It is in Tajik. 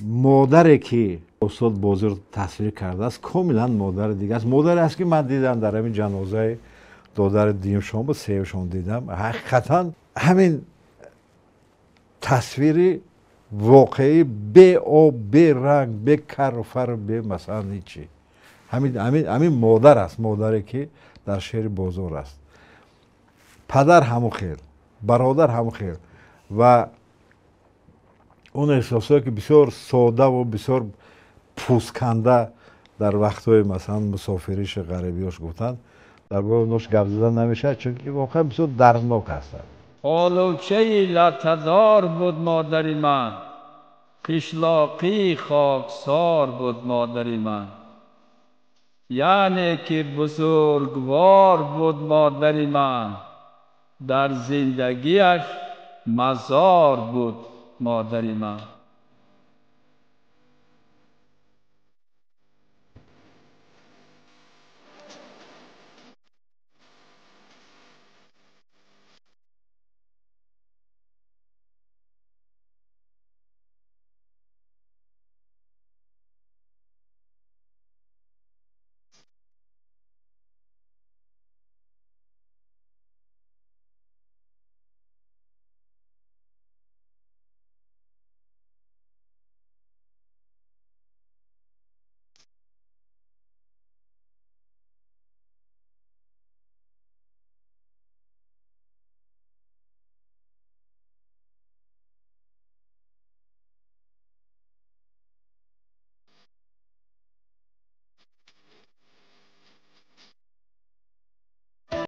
Модаре ки устод Бозор тасвир кардааст, комилан модари дига аст. Модаре аст, ки ман дидам дар ҳамин ҷанозаи додари дуюмшон буд, сеюмшон дидам. Ҳақиқатан ҳамин тасвири воқеӣ, бе об, бе ранг, бе кару фару, бе масалан ҳичи, ҳамин модар аст, модаре ки дар шеъри Бозор аст. Падар ҳамон хел, бародар ҳамон хел ва он эҳсосое, ки бисёр содаву бисёр пӯстканда дар вақтҳои масалан мусофиришу ғарибиёш гуфтанд, дар бораи онош гап задан намешавад, чунки воқеан бисёр дарднок ҳастанд. Олучаи латтадор буд модари ман, қишлоқии хоксор буд модари ман, яъне ки бузургвор буд модари ман, дар зиндагиаш мазор буд модари ман.